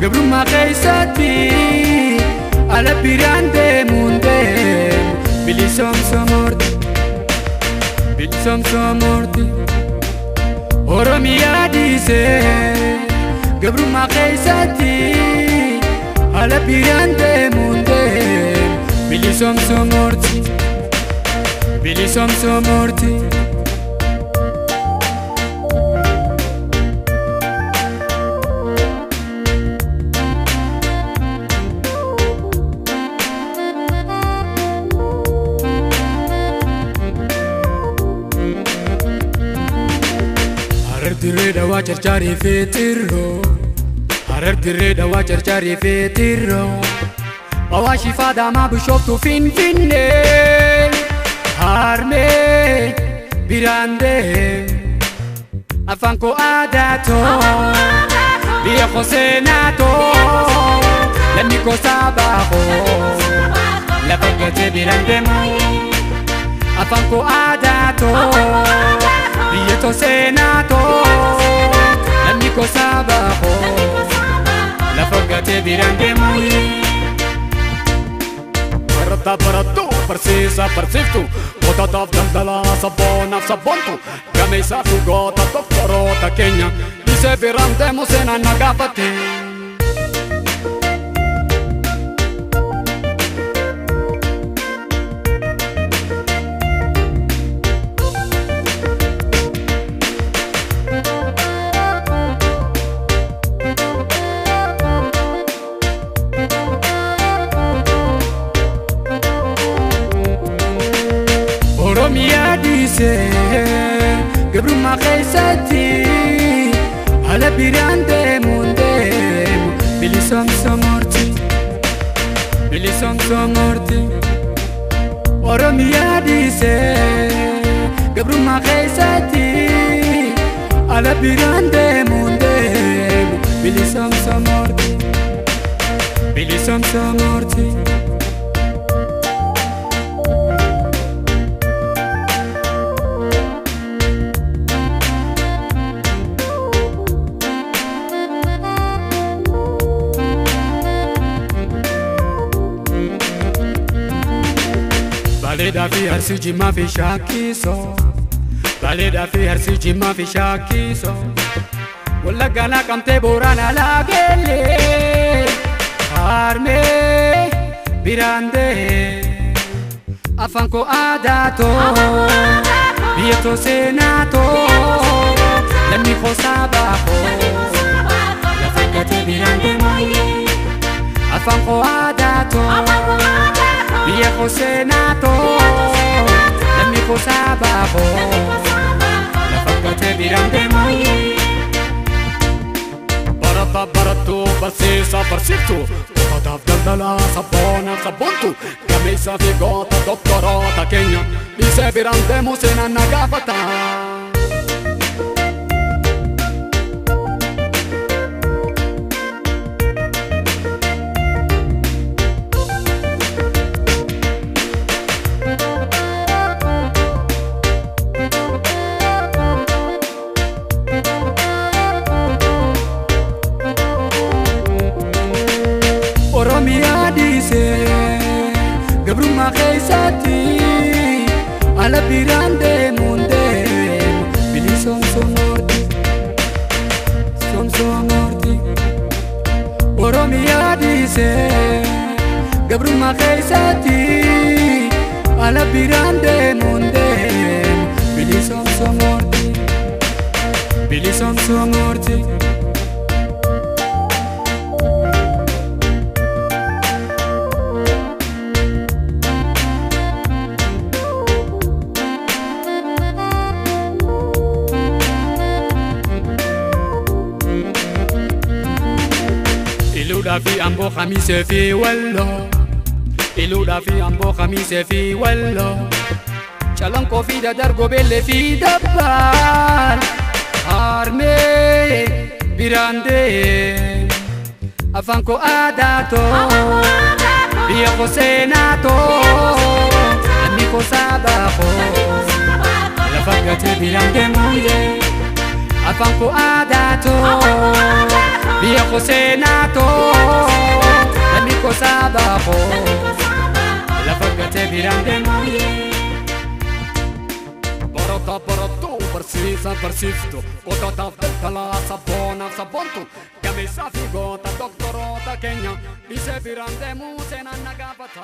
Gabrummaa keessatti ala biraan deemuun deemu bilisoomsomorti bilisoomsomorti Oromiyaa dhiisee gabrummaa keessatti ala biraan deemuun deemu bilisoomsomorti bilisoomsomorti. Harar dirree dhawaa carcaarii fi tirroo Harar dirree dhawaa carcaarii fi tirroo Awaashii fi Adaamaa Bishooftuu Finfinnee Harmee biraan deemu Afaan koo aadaa too biyya koo seenaa too lammii koo sabaa koo lafa gatee biraan deemu Afaan koo aadaa too biyya too seenaa too lammii koo sabaa koo lafa gatee biraan deemu. Barataa barattuu barsiisaa barsiiftuu qotaataaf daldalaa sabboonaaf sabboontu gameessaa fi goota doktoroota keenya dhiisee biraan deemu seenaan na gaafate. Oromiyaa dhiisee gabrummaa keessatti ala biraan deemuun deemu bilisoomsomorti bilisoomsomorti Oromiyaa dhiisee gabrummaa keessatti ala biraan deemuun deemu bilisoomsomorti bilisoomsomorti. Baaleedhaa fi Arsii Jimmaa fi Shaakisoo Baaleedhaa fi Arsii Jimmaa fi Shaakisoo Wallaggaa Naqamtee Booranaa Laageellee Harmee biraan deemu Afaan koo aadaa too biyya too seenaa too lammii koo sabaa koo lafa gatee biraan deemu Afaan koo aadaa too biyya koo seenaa too lammii koo sabaa koo lafa gatee biraan deemu. Barataa barattuu barsiisaa barsiiftuu qotaataaf daldalaa sabboonaaf sabboontu gameessaa fi goota doktoroota keenya dhiisee biraan deemu seenaan na gaafata. Oromiyaa dhiisee gabrummaa keessatti ala biraan deemuun deemu bilisoomsomorti soomsomorti Oromiyaa dhiisee gabrummaa keessatti ala biraan deemuun deemu bilisoomsomorti bilisoomsomorti. Iluudhaa fi Amboo Khamisee fi Walloo Iluudhaa fi Amboo Khamisee fi Walloo Calanqoo fi Dadar Gobeellee fi Dabbaal Harmee biraan deemu Afaan koo aadaa too biyya koo seenaa too lammii koo sabaa koo lafa gatee biraan deemu afaan koo aadaa too Biyya koo seenaa too lammii koo saba koo lafa gatee biraan deemu. Barataa barattuu barsiisa barsiiftu qotaataaf daldalaa sabboonaaf sabboontu gameessaa fi goota doktoroota keenya dhiisee biraan deemuu seenaan na gaafata.